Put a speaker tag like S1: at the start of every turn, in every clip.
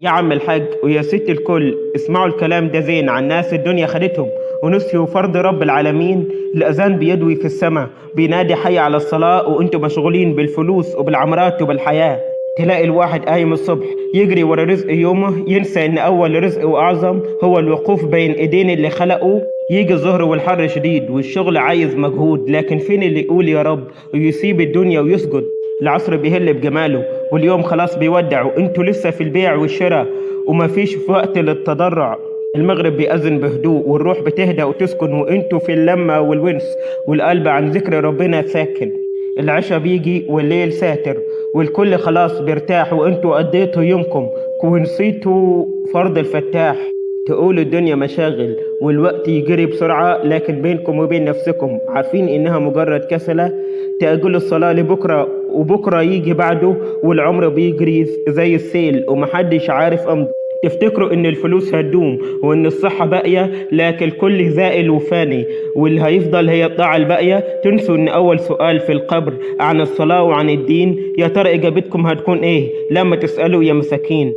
S1: يا عم الحاج ويا ست الكل، اسمعوا الكلام ده زين عن ناس الدنيا خدتهم ونسيوا فرض رب العالمين. الأذان بيدوي في السماء بينادي حي على الصلاة، وانتم مشغولين بالفلوس وبالعمرات وبالحياة. تلاقي الواحد قايم الصبح يجري ورا رزق يومه، ينسى ان اول رزق واعظم هو الوقوف بين ايدين اللي خلقه. يجي الظهر والحر شديد والشغل عايز مجهود، لكن فين اللي يقول يا رب ويسيب الدنيا ويسجد؟ العصر بيهل بجماله واليوم خلاص بيودع، وانتوا لسه في البيع والشراء ومفيش في وقت للتضرع. المغرب بيأذن بهدوء والروح بتهدأ وتسكن، وانتوا في اللمة والونس والقلب عن ذكر ربنا ساكن. العشاء بيجي والليل ساتر والكل خلاص بيرتاح، وانتوا قضيتوا يومكم ونسيتوا فرض الفتاح. تقولوا الدنيا مشاغل والوقت يجري بسرعة، لكن بينكم وبين نفسكم عارفين إنها مجرد كسلة. تأجلوا الصلاة لبكرة وبكرة يجي بعده، والعمر بيجري زي السيل ومحدش عارف أمضي. تفتكروا إن الفلوس هتدوم وإن الصحة باقية، لكن الكل زائل وفاني واللي هيفضل هي الطاعة الباقية. تنسوا إن أول سؤال في القبر عن الصلاة وعن الدين، يا ترى إجابتكم هتكون إيه لما تسألوا يا مساكين؟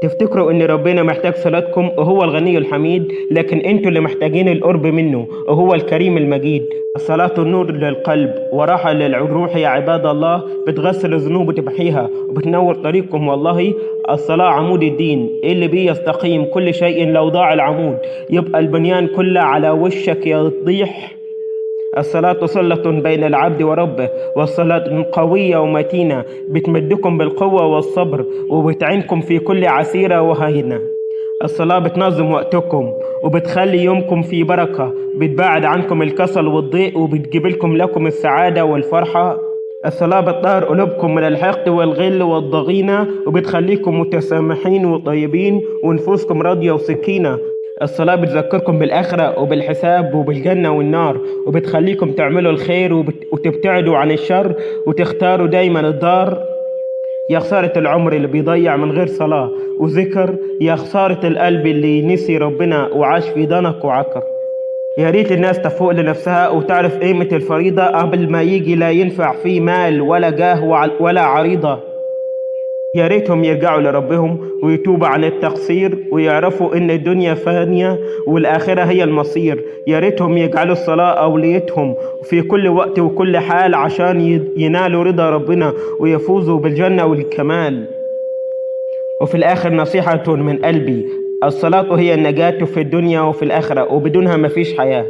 S1: تفتكروا ان ربنا محتاج صلاتكم وهو الغني الحميد، لكن انتوا اللي محتاجين القرب منه وهو الكريم المجيد. الصلاة النور للقلب وراحة للروح يا عباد الله، بتغسل الذنوب وتمحيها وبتنور طريقكم. والله الصلاة عمود الدين اللي بيه يستقيم كل شيء، لو ضاع العمود يبقى البنيان كله على وشك يطيح. الصلاة صلة بين العبد وربه، والصلاة قوية ومتينة بتمدكم بالقوة والصبر وبتعينكم في كل عسيرة وهينة. الصلاة بتنظم وقتكم وبتخلي يومكم في بركة، بتبعد عنكم الكسل والضيق وبتجيب لكم السعادة والفرحة. الصلاة بتطهر قلوبكم من الحقد والغل والضغينة وبتخليكم متسامحين وطيبين ونفوسكم راضية وسكينة. الصلاة بتذكركم بالآخرة وبالحساب وبالجنة والنار، وبتخليكم تعملوا الخير وتبتعدوا عن الشر وتختاروا دايما الدار. يا خسارة العمر اللي بيضيع من غير صلاة وذكر، يا خسارة القلب اللي نسي ربنا وعاش في ضنك وعكر. يا ريت الناس تفوق لنفسها وتعرف قيمة الفريضة قبل ما يجي لا ينفع فيه مال ولا جاه ولا عريضة. يا ريتهم يرجعوا لربهم ويتوبوا عن التقصير ويعرفوا إن الدنيا فانية والآخرة هي المصير. يا ريتهم يجعلوا الصلاة أوليتهم في كل وقت وكل حال عشان ينالوا رضا ربنا ويفوزوا بالجنة والكمال. وفي الآخر نصيحة من قلبي، الصلاة هي النجاة في الدنيا وفي الآخرة، وبدونها مفيش حياة.